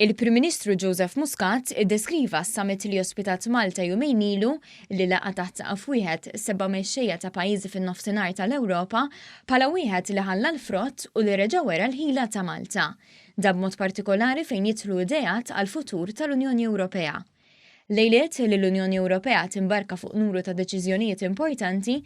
Il-Prim Ministru Joseph Muscat iddeskriva s-summit li ospitat Malta jumejn ilu, li laqa' taħt saqaf wieħed seba' mexxejja ta' pajjiżi fin-Nofsinhar tal-Ewropa, bħala wieħed li ħalla l-frott u li reġa' wera l-ħila ta' Malta. Dan b'mod partikolari fejn jidħlu ideat għall-futur tal-Unjoni Ewropea. Lejliet li l-Unjoni Ewropea timbarka fuq numru ta' deċiżjonijiet importanti,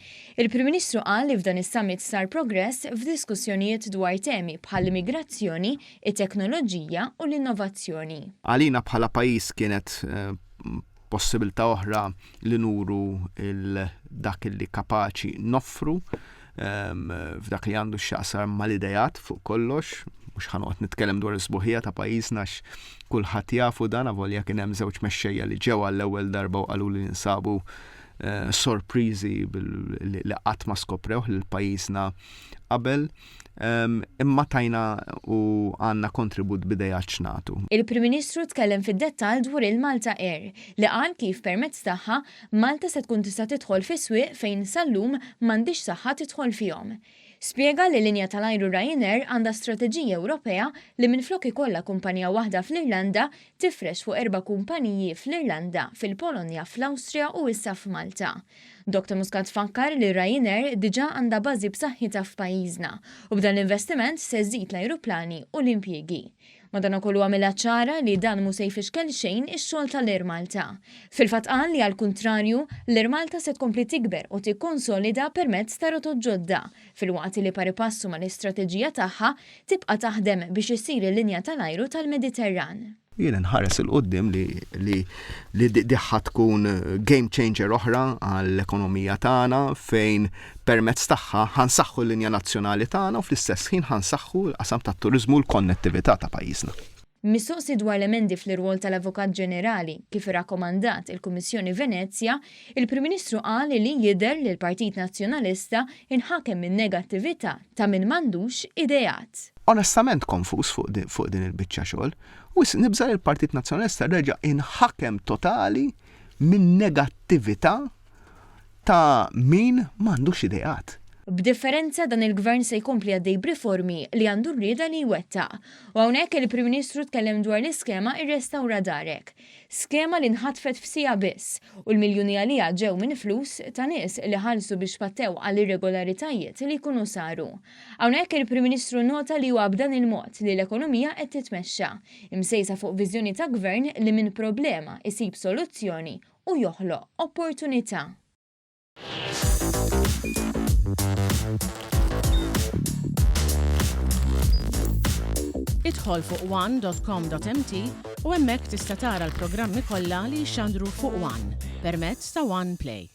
il-Prim Ministru qal li f'dan is-summit sar progress f'diskussjonijiet dwar temi bħall-immigrazzjoni, it-teknoloġija u l-innovazzjoni. Għalina bħala pajjiż kienet possibilità oħra li nuru dak li kapaċi noffru f'dak li għandu x'jaqsam mal-ideat fuq kollox, mhux ħa noqgħod nitkellem dwar is-sbuħija ta' pajjiżna għax kulħadd jafu dan avolja kien hemm żewġ mexxejja li ġew għall-ewwel darba u qalu li jinsabu eh, sorpriżi li qatt ma skoprewh lil pajjiżna qabel. Imma tajna u għandna kontribut b'idejat x'nagħtu. Il-Prim Ministru tkellem fid-dettall dwar il-Malta Air, li qal kif permezz tagħha, Malta se tkun tista' tidħol fi swieq fejn sal-lum m'għandhiex saħħa tidħol fihom. Spjega li l-linja tal-ajru Ryanair għandha strateġija Ewropea li minflok ikollha kumpanija waħda fl-Irlanda, tifrex fuq erba' kumpaniji fl-Irlanda, fil-Polonja, fl-Awstrija u issa f'Malta. Dottor Muscat fakkar li Ryanair diġà għandha bażi b'saħħitha f'pajjiżna u b'dan l-investiment se żżid l-ajruplani u l-impjiegi. Madanakollu għamilha ċara li dan mhu se jfixkel xejn ix-xogħol tal-Air Malta. Fil-fatt qal li għall-kuntrarju, l-Air Malta se tkompli tikber u tikkonsolida permezz ta' rotot ġodda, filwaqt li paripassu mal-istrateġija tagħha tibqa' taħdem biex issir il-linja tal-ajru tal-Mediterran. Jien inħares 'il quddiem li li li di ħa tkun game changer oħra għall-ekonomija tagħna fejn permezz tagħha ħa nsaħħu l-linja nazzjonali tagħna u fl-istess ħin ħa nsaħħu l-qasam tat-turiżmu u l-konnettività ta' pajjiżna. Mistoqsi dwar l-emendi fl-irwol tal-Avukat Ġenerali, kif irrakkomandat il-Kummissjoni Venezja, il-Prim Ministru qal li jidher li l-Partit Nazzjonalista inħakem minn negattività ta' min m'għandux ideat. Onestament konfuż fuq din il-biċċa xogħol. Wisq nibża' li l-Partit Nazzjonalista reġa' inħakem totali minn negattività ta' min m'għandux ideat. B'differenza, dan il-Gvern se jkompli għaddej b'riformi li għandu r-rieda li jwettaq. U hawnhekk il-Prim Ministru tkellem dwar l-iskema Irrestawra Darek. Skema li nħatfet f'siegħa biss u l-miljuni għaliha ġew minn flus ta' nies li ħallsu biex pattew għal irregolaritajiet li jkunu saru. Hawnhekk il-Prim Ministru nnota li huwa b'dan il-mod li l-ekonomija qed titmexxa, imsejsa fuq viżjoni ta' Gvern li minn problema jsib soluzzjoni u joħloq opportunità. Idħol fuq one.com.mt u hemmhekk tista' tara l-programmi kollha li jixxandru fuq One permezz ta' One Play.